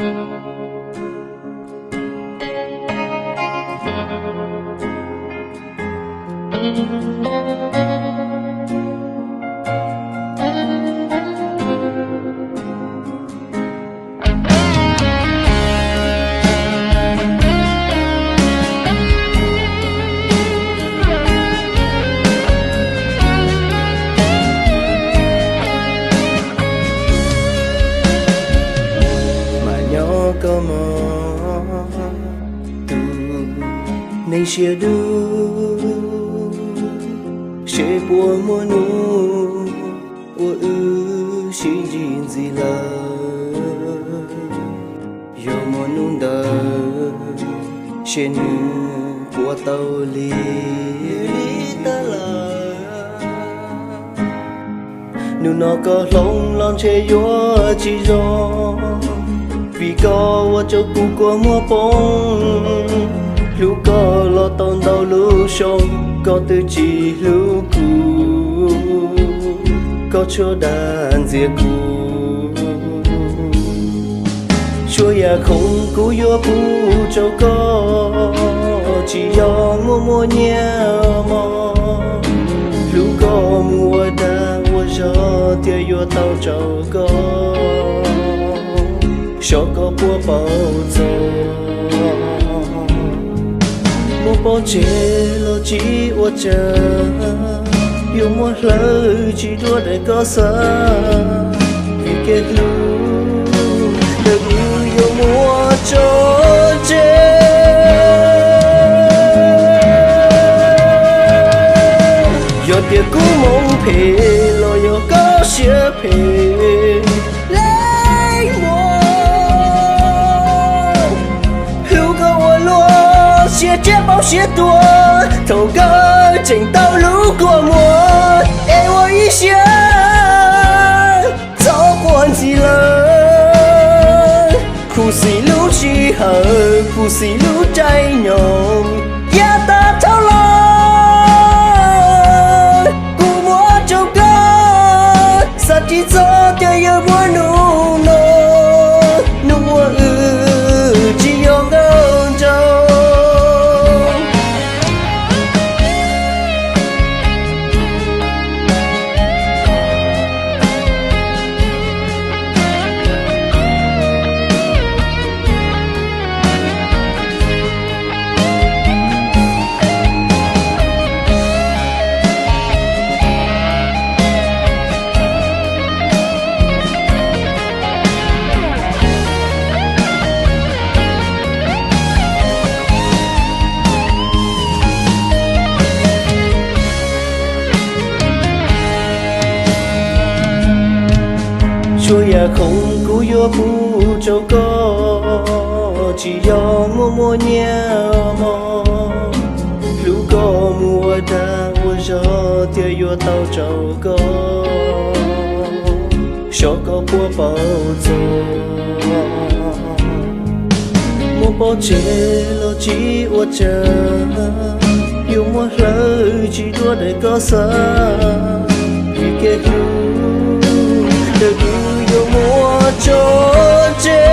Mas nyob koj mog, tus neeg siab dub, seb puas muaj hnub uas wb sib ntsib ntxiv lawm. Yog muaj hnub ntawd, seb nws puas tau lig li tas lawm. Hnub no koj hloov los ntshe yuav tsis zoo, vim koj ua rau kuv kua muag poob. Hlub koj los tau ntau lub xyoo, koj twb tsis hlub kuv, koj tshuav dag ntxias kuv. Suab yam khoom kuv yuav pub rau koj, tsis yog muaj muaj nyiaj mog. Hlub koj mus ua dag ua zog thiaj yuav tau rau koj, xyov koj puas paub txog. Muab pov tseg los tsis ua cas, yuav muab hlawv tsis dua daim koj xav, vim kev hlub ntawm wb yuav muab tso tseg. Yog tias kuv moo phem los yog koj siab phem, leej muam, hlub koj ua luaj siab tsiab poob siab tuag, thaum kawg tseem tau lub kua muag es ua ib siab txhob quaj ntxiv lawm. Khuv xim lub sij hawm, khuv xim lub caij nyoog, yav tag dhau los kuv muab rau koj, xav tsis txog tias yuav muaj hnub no, hnub uas wb tsis yog nkauj nraug. Txhua yam khoom kuv yuav pub rau koj, tsis yog muaj muaj nyiaj mog. Hlub koj mus ua dag ua zog thiaj yuav tau rau koj, xyov koj puas paub txog. Muab pov tseg los tsis ua cas, yuav muab hlawv tsis dua daim koj xav, vim kev hlub ntawm wb yuav muab tso tseg.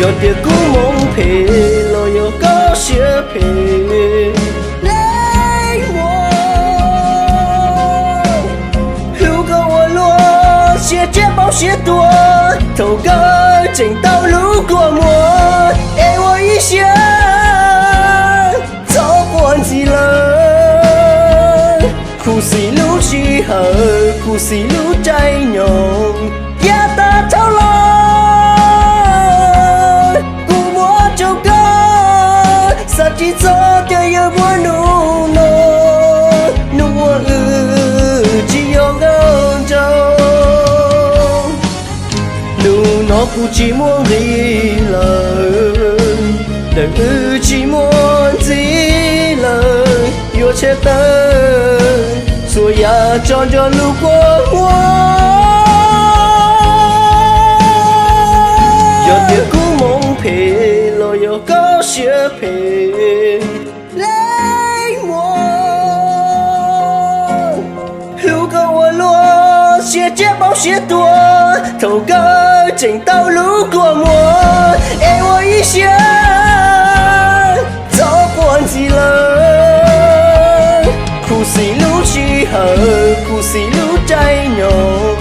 Yog tias kuv moo phem los yog koj siab phem, leej muam, hlub koj ua luaj siab tsiab poob siab tuag, thaum kawg tseem tau lub kua muag es ua ib siab txhob quaj ntxiv lawm. Khuv xim lub sij hawm, khuv xim lub caij nyoog, yav tag dhau los kuv muab rau koj, xav tsis txog tias yuav muaj hnub no, hnub uas wb tsis yog nkauj nraug. Hnub no kuv tsis muaj nqis lawm, ntawm wb tsis muaj ntxiv lawm, yuav tshem tawm txhua yam tso nrog lub kua muag. Yog tias kuv moo phem los yog koj siab phem, leej muam, hlub koj ua luaj Tsiaj txawj poob siab tuag thaum kawg tseem tau lub kua muag, es ua ib siab txhob quaj ntxiv lawm. Khuv xim lub sij hawm, khuv xim lub caij nyoog,